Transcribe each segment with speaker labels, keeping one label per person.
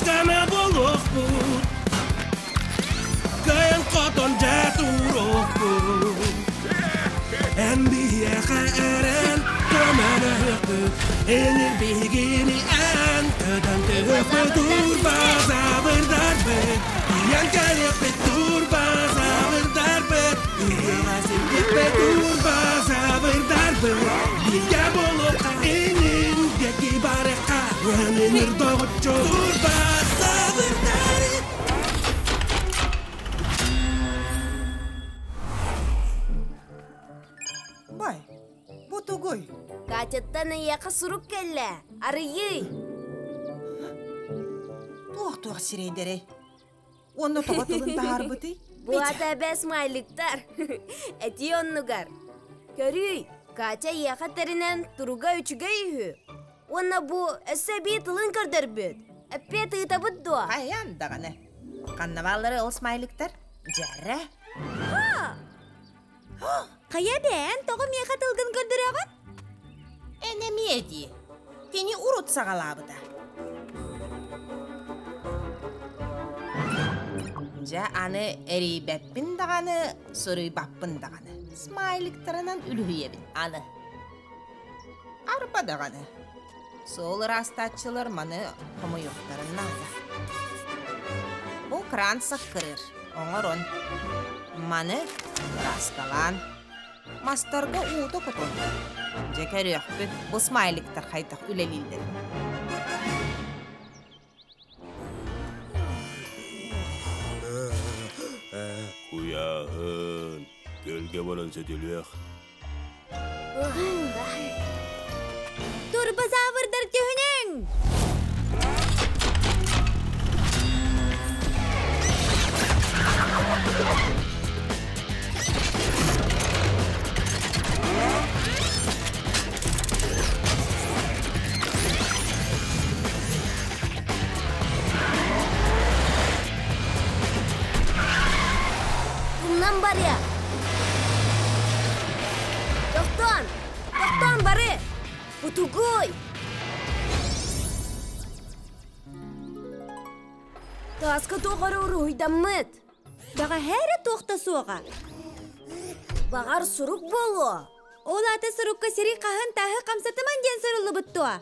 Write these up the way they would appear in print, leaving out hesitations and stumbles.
Speaker 1: Дьана буолуохпут, кыайан хотон дьэ туруохпут. Эн биһиэхэ эрэн көмөлөһүөхпүт, Энир биһигини эн көтөн түһүөхпүт, Турбазаврдарбыт, тиийэн кэлиэхпит, Турбазаврдарбыт, ыһыаҕа сирдиэхпит, Турбазаврдарбыт, бииргэ буолуохха, инин диэки барыахха, Өнүнүр доҕоччу, Турбазаврдарбыт.
Speaker 2: Бай, бу тугуй?
Speaker 3: Катяттан эйиэхэ сурук кэллэ. Арыйый!
Speaker 2: Туох-туох сирэйдэрэй? Уонна тоҕо тылын таһаарбытый?
Speaker 3: Бу ата эбээ смайликтар. Этии оннугар. Көрүүй, Катя эйиэхэ тэринэн туруга үчүгэй үһү. Уонна бу өссө эбии тылын көрдөрбүт. Эппиэт ыытабыт дуо?
Speaker 2: Хайаан даҕаны. Ханна бааллары ол смайликтар? Дьэрэ.
Speaker 4: Хайа бэйэн тоҕо миэхэ тылгын көрдөрөҕүн?
Speaker 2: Эн эмиэ дии. Кини урут саҕалаабыта. Дьэ аны эрийбэппин даҕаны, суруйбаппын даҕаны. Смайликтарынан үлүһүйэбин аны. Арба даҕаны. Суол ыраастааччылар маны хомуйуохтарын наада. Бу кран саккырыыр, оҥорон. Маны кырааскалаан, мастарга уута кутун. Дьэ көрүөхпүт, бу смайликтар хайдах үлэлииллэрин.
Speaker 1: Куйааһын, көлгө баран сөтүлүөх.
Speaker 4: Турбозаврдар түһүнүҥ!
Speaker 3: Тумнан барыа! Тохтоон! Тохтоон бары! Утугуй! Тааска туох эрэ уруһуйдаммыт.
Speaker 4: Бэҕэһээ эрэ туох да суоҕа.
Speaker 3: Баҕар сурук буолуо.
Speaker 4: Ол аата сурукка сири хаһан тааһы хамсатыман диэн суруллубут дуо?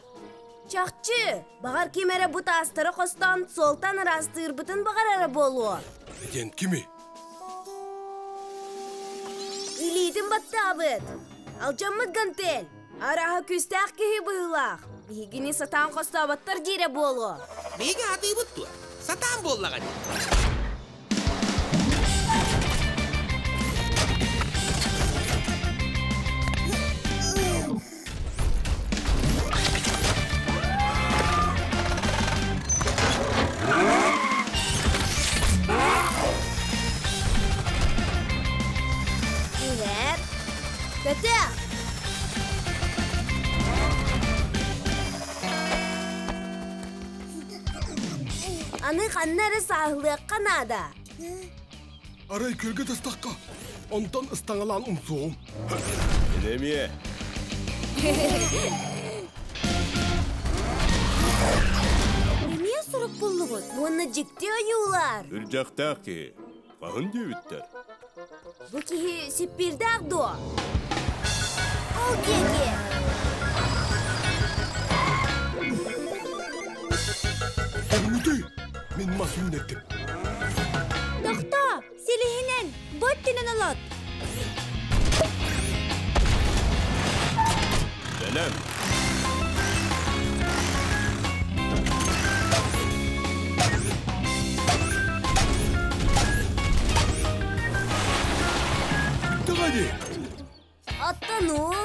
Speaker 3: Чахчы, баҕар ким эрэ бу таастары хостоон суолтан ыраастыырбытын баҕарара буолуо.
Speaker 1: Диэн кими?
Speaker 3: Илиитин баттаабыт. Алдьаммыт гантель. Арааһа күүстээх киһи быһыылаах. Биһигини сатаан хостооботтор диирэ буолуо.
Speaker 5: Биһиги аатыыбыт дуо? Сатаан буоллаҕа дии.
Speaker 3: Иһэр. Көтөх! Аны ханна эрэ сааһылыахха наада.
Speaker 1: Арай күөлгэ тастахха, онтон ыстаҥалаан умсуоҕум. Эмиэ.
Speaker 4: Эмиэ сурук буллубут.
Speaker 3: Уонна дьикти ойуулар.
Speaker 1: Үрдьэхтээх киһи. Хаһын диэбиттэр.
Speaker 3: Бу киһи сиппиирдээх дуо? Ол диэки.
Speaker 1: Эбүтүй! Мин мас үүнэттим.
Speaker 4: Тохтоо! Силиһинэн, бу өттүнэн олот!
Speaker 1: Бэлэм! Давай!
Speaker 3: Оттон уу?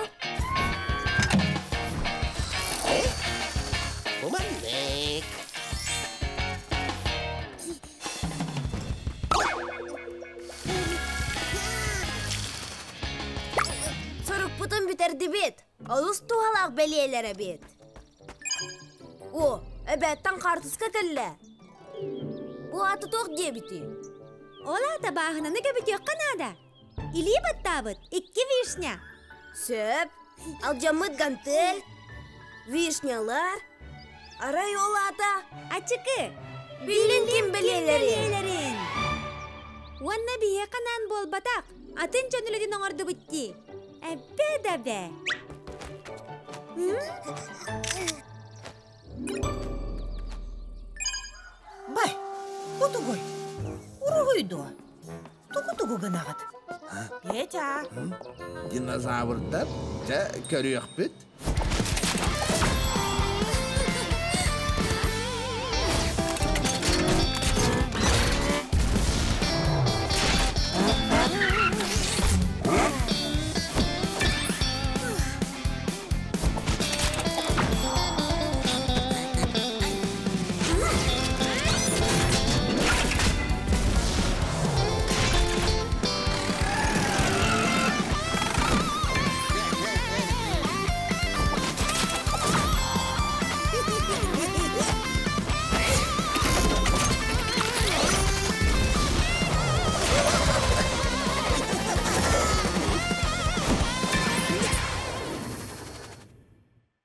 Speaker 5: Буманнык.
Speaker 3: Сорукпутун бүтэрдибит. Олус туһалаах бэлиэлэр эбит. О, эбээттэн хаартыска кэллэ. Бу ааты туох диэбитий?
Speaker 4: Ол аата бааһынаны көбүтүөххэ наада. Илии баттаабыт икки вишня.
Speaker 3: Сөп. Алдьаммыт гантель, вишнялар. Арай ол аата?
Speaker 4: Ачыкы.
Speaker 3: Биллин ким бэлиэлэрин.
Speaker 4: Уонна биһиэхэ наан буолбатах, атын дьон үлэтин оҥордубут дии. Эббэ да бэ.
Speaker 2: Бай, бу тугуй? Уруһуй дуо? Тугу-тугу гынаҕыт? Петя!
Speaker 6: Динозаврдар, дьэ, көрүөхпүт.